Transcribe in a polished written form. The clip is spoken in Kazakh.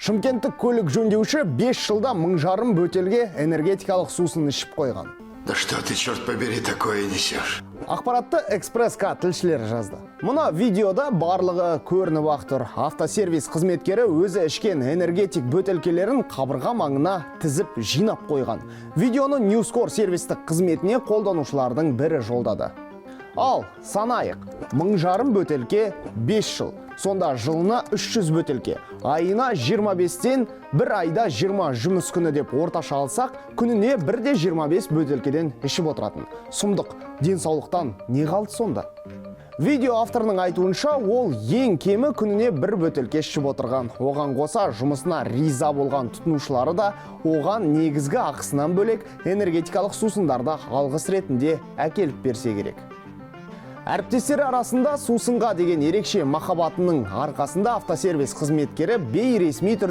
Шымкенттік көлік жөндеуші 5 жылда 1500 бөтелке энергетикалық сусын ішіп қойған. Да что ты, черт побери, такое несешь? Ақпаратты Экспресс К тілшілері жазды. Мына видеода барлығы көрініп ақ тұр. Автосервис қызметкері өзі ішкен энергетик бөтелкелерін қабырға маңына тізіп жинап қойған. Видеоны Newscore сервистік қызметіне қолданушылардың бірі жолдады. Ал, санайық, 1500 бөтелке 5 жыл. Сонда жылына 300 бөтелке. Айына 25-тен, бір айда 20 жұмыс күні деп орташа алсақ, күніне бірде 25 бөтелкеден ішіп отыратын. Сұмдық, денсаулықтан не қалды сонда? Видео авторының айтуынша, ол ең кемі күніне бір бөтелке ішіп отырған. Оған қоса, жұмысына риза болған тұтынушылары да оған негізгі ақысынан бөлек энергетикалық сусындарды алғыс ретінде әкеліп берсе керек. Әріптестері арасында сусынға деген ерекше махаббатының арқасында автосервис қызметкері бейресми түрде